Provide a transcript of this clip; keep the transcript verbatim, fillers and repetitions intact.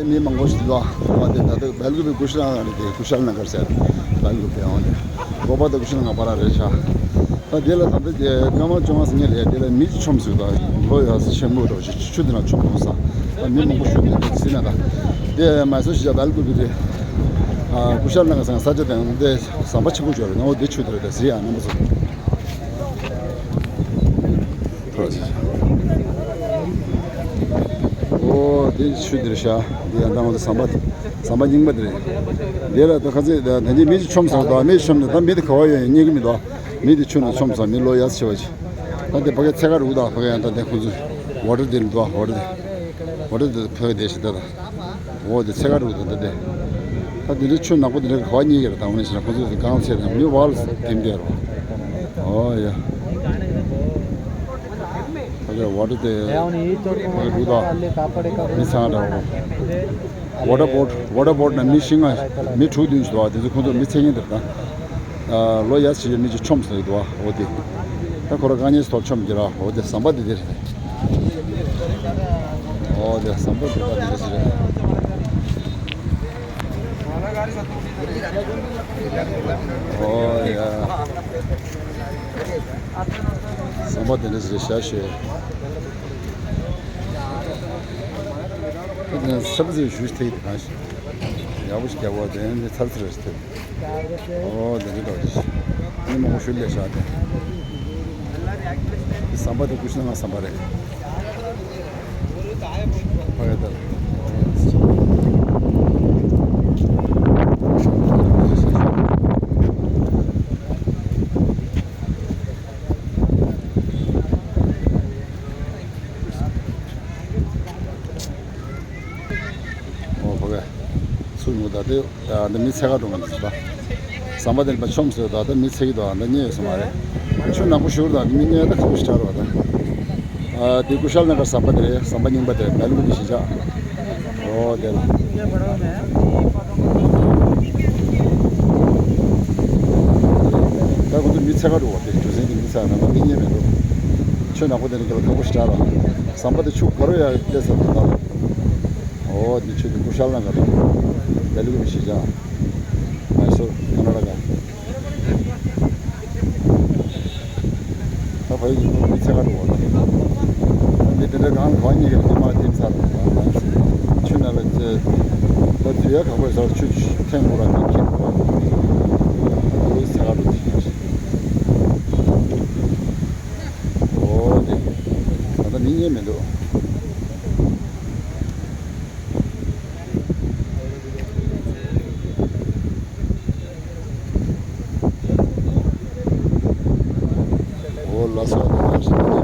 མི་མང་པོ་ཞིག་འདུག་ཨ། དེ་ད་ལྟ་སྦེལ་ཀུ་པེ་ཀུ་ཤ་ལ་ནག་རེད། དེ་ཀུ་ཤ་ལ་ནག་ཟེར། སྦེལ་ཀུ་པེ་འོང་དེ་གོ་པ་དང་ཀུ་ཤ་ལ་ནག་བར་རེད་ཤག་ད་དེ་ལ་ད་ལྟ་དེ་སྐར་མ་བཅོ་ལྔ་ཟིན་ངེས་རེད། དེ་ལ་མི་ཅིག་མཆོངས་སོང་། ད་ལོ་ཡག་ཆེན་པོ་འདྲ་ཞིག་ཆུ་དེ་ན་མཆོངས་སོང་ས། ད་མི་མང་པོ་ཞིག་འདུག་ཟིན་ན་ད་དེ་མ་སོ་ཞིག་སྦེལ་ཀུ་པེ་དེ་ཀུ་ཤ་ལ་ནག་ཟེར་ས་ཆ་དེ་དེ་ཟམ་པ་ཆེན་པོ་ཅིག་ཡོད་རེད། ན་འོ་དེ་ཆུ་དེ་རེད། ད་ཟིན་ཡ་རྣམ་པ་ཚོ། ཨོ་དེ་ཆུ་དེར་ཤག་དེ་ཡང་དང་དེ་ཟམ་པ་ཟམ་པ་རྙིང་པ་དེ་རེད། དེ་ལ་ད་ཁ་ཚེ་ད་ད་ཅི་མི་ཅིག་མཆོངས་སོང་། ད་མི་ཅིག་མཆོངས་ནས་ད་མི་དེ་ག་བ་ཡོད་རྙེད་ཀྱི་མི་འདུག་མི་དེ་ཆུ་ནང་མཆོངས་སོང་། མི་ལོ་ཡག་ཆེ་བ་ཅིག་ད་དེ་ཕ་གི་ཚེ་ཁ་རུ་ད་ཕ་གི་ཡང་ད་དེ་ཁོང་ཚོ་ཝ་ཊར་དེ་འདུག་ཝ་ཊར་དེ་ཝ་ཊར་དེ་ཕ་གི་དེ་ཞིག་ད་ད། འོ་དེ་ཚེ་ཁ་རུ་ད་ལྟ་དེ། ད་དེ་འདྲའི་ཆུ་ནག་པོ་དེ་འདྲ་ག་བ་རྙེད་ཀྱི་རེད། ད་འོ་ནས་ཕྱིན་ན་ཁོ་ཚོ་དེ་གང་ཚེ་དང་མི་བར་ལ་དེ་འདྲ་རོ། ཨོ་ཡ། ད་དེ་ཝ་ཊར་དེ་ཕ་གི་རུ་ད་མི་ཚང་འདྲ་བོ། ཝ་ཊར་བོ་ཊི་ཝ་ཊར་བོ་ཊི་ན་མི་ཤི་ང་མི་དྲུག་བདུན་ཞིག་འདུག་བ། དེ་ཚོ་ཁོ་ཚོ་མི་ཚེ་ཉིན་དེར་ད། ལོ་ཡག་ཆེ་ཡོད་མི་ཅིག་མཆོངས་སོང་འདུག་བ། འོ་དེ། ད་ཁོ་ར་དཀའ་ངལ་ཐོག་མཆོངས་ཀྱི་ར། འོ་དེ་ཟམ་པ་དེ་དེ་རེད། ཨོ་དེ་ཟམ་པ་དེ་ད་དེ་རེད། ཨོ་ཡ། ཟམ་པ་དེ་འདྲ་ཞིག་རེད་ཤག་ཤོད། ཁྱེད་ཚོ་ས་བ་ཚོའི་ཞུ་ཐེག་དེ་གང་ཞིག་ཡག་པོ་ཞིག་རྒྱག་པ་དེ་ནི་ཚར་ཚར་ཞིག་ཐེག་ཨོ་དེ་འདྲ་འདྲ་ཞིག་མི་མང་པོ་ཞུ་ལས་ཤག་དེ། ཟམ་པ་དེ་ཀུ་ཤ་ལ་ནག་ཟམ་པ་རེད། ཕ་གི་དེར། ཨོ་ཕ་གི། ཚུར་ནུ་ད་དེ། ཨ་འདི་མི་ཚེ་ག་འགྲོ་མ་འདུག་ད། ཟམ་པ་དེ་ལ་མཆོངས་སོང་། ད་ལྟ་མི་ཚེ་གི་འདུག་ཨ་འདི་རྙེད་ཡོད་ས་མ་རེད། ཆུ་ནག་པོ་ཞུ་རུ་ད་འདི་མི་རྙེད་ད་ཁག་པོ་ཞིག་ཆགས་རེད་བ་ད། ཨ་འདི་ཀུ་ཤ་ལ་ནག་ཟམ་པ་དེ་རེད། ཟམ་པ་རྙིང་པ་དེ་རེད། སྦེལ་ཀུ་པེ་གཞིས་ཆགས། ཨོ་དེ་ལ། ད་ཁོ་ཚོ་མི་ཚེ་ག་འགྲོ་བ་དེ་གྲུ་གཟིངས་དེ་མི་ཚེ་ག་ད་མི་རྙེད་མི་འདུག་ཆུ་ནག་པོ་དེ་ནི་ག་ལ་ཁག་པོ་ཞིག་ཆགས་རེད་བ། ཟམ་པ་དེ་ཆུ་ག་རུ་ཡ་བལྟས་ས་འདུག་ད། ཨོ་འདི་ཆུ་འདི་ཀུ་ཤ་ལ་ནག་རེད། སྦེལ་ཀུ་པེ་གཞིས་ཆགས། མའི་སོར་ཀར་ན་ཊ་ཀ་ད་ཕ་ཡུལ་གྱི་མི་ཚེ་ག་འགྲོ་བ་རེད། འདི་དེ་འདྲ་གང་གང་རྙེད་ཀྱི་མི་མ་དེ་ཚར་ཆུ་ནང་ལ་ཚེ་ད་དུས་ཡ་ག་པར་ཟར་ཆུ་ཐེངས་དགུ་ར་དེ་ཁྱིམ་དགུ་ར་ད་དུས་ཚེ་ག་འགྲོ་དེ་ཡིན་ཞིང་། ཨོ་དེ་ད་ལྟ་མི་རྙེད་མི་འདུག་ཨོ་ལགས་སོ།